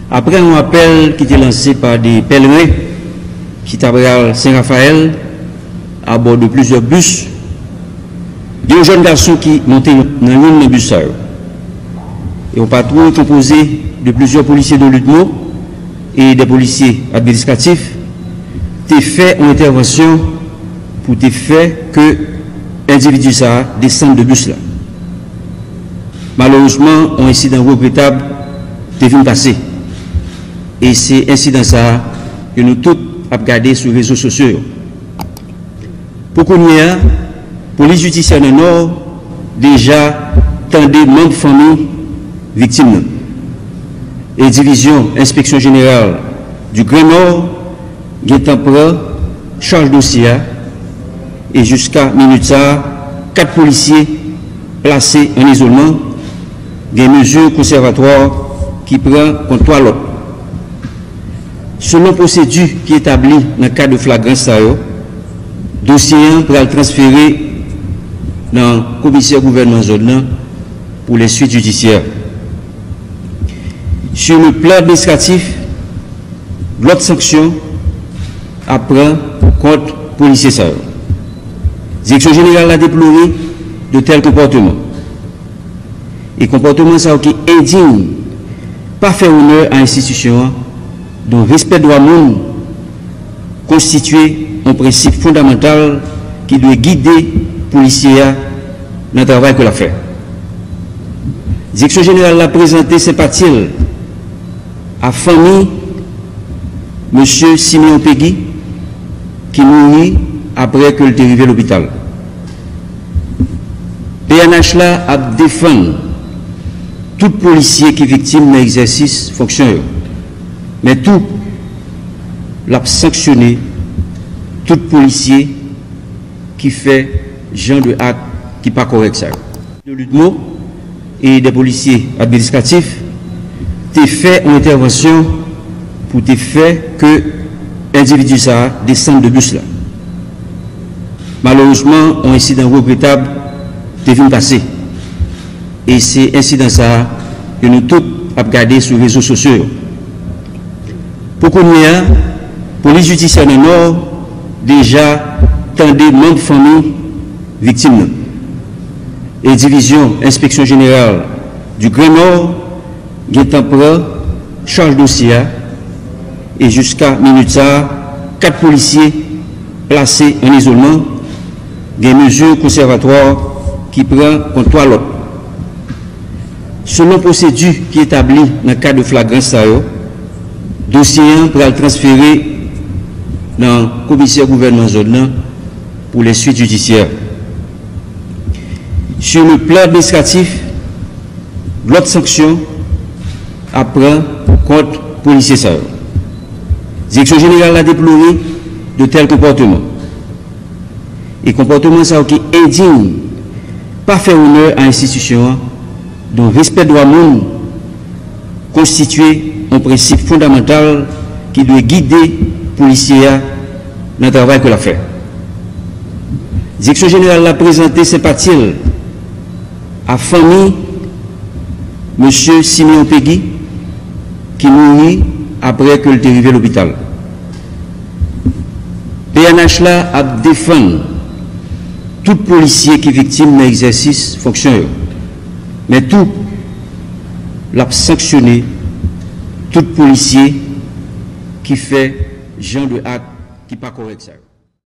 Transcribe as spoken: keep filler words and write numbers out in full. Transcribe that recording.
Après yon apèl ki te lanse pa de pèleren ki ta pral Sen Rafayèl abò de plizyè bis, de yon jèn gason ki monte nan youn nan bis sa yo. E yon patwouy konpoze de plizyè polisye de Ludmo e de polisye administratif te fè yon entèvansyon pou te fè ke endividi sa a desann de bis la. Malerezman, yon ensidan regretab te vin pase. E se ensidan sa a ke nou tout ap gade sou rezo sosyo yo. Pou kounye a, polis jidisyè nan Nò deja tande manm fanmi viktim nan. E divizyon enspeksyon jeneral di Gran Nò gentan pran chaj dosye a, e jiska minit sa a, kat polisye plase an izolman, gen mezi konsèvatwa ki pran kont twa lòt. Selon pwosedi ki etabli nan kad flagrans sa yo, dosye an pral transfere nan komisè gouvènman zòn nan pou les suites judiciaires. Sur le plan administratif, lòt sanksyon ap pran kont polisye sa yo. Direksyon jeneral la deplore de tèl konpòteman. E konpòteman sa yo ki endiy, pa fè onè a enstitisyon an, dont respè dwa moun konstitye yon prensip fondamantal ki dwe gide polisye a nan travay ke l ap fè. Direksyon jeneral la prezante senpati l a fanmi mesye Simeon Peggy, ki mouri apre ke l te rive lopital. P N H la ap defann tout polisye ki viktim nan egzèsis fonksyon yo, men tou, l ap sanksyone tout polisye ki fè jan de ak ki pa kòrèk sa yo. De Ludmo e de polisye administratif te fè yon entèvansyon pou te fè ke endividi sa a desann de bis la. Malerezman, yon ensidan regretab te vin pase. E se ensidan sa a ke nou tout ap gade sou rezo sosyo yo. Pou kounye a, polis jidisyè nan Nò deja tande manm fanmi viktim nan. E divizyon enspeksyon jeneral di Gran Nò gentan pran chaj dosye a, e jiska minit sa a, kat polisye plase an izolman, gen mezi konsèvatwa ki pran kont twa lòt. Selon pwosedi ki etabli nan kad flagrans sa yo, dosye an pral transfere nan komisè gouvènman zòn nan pou les suites judiciaires. Sur le plan administratif, lòt sanksyon ap pran kont polisye sa yo. Direksyon jeneral la deplore de tèl konpòteman. E konpòteman sa yo ki endiy, pa fè onè a enstitisyon an, dont respè dwa moun konstitye yon prensip fondamantal ki dwe gide polisye a nan travay ke l ap fè. Direksyon jeneral la prezante senpati l a fanmi mesye Simeon Peggy, ki mouri apre ke l te rive lopital. P N H la ap defann tout polisye ki viktim nan egzèsis fonksyon yo, men tou, l ap sanksyone tout polisye ki fè jan de ak ki pa kòrèk sa yo.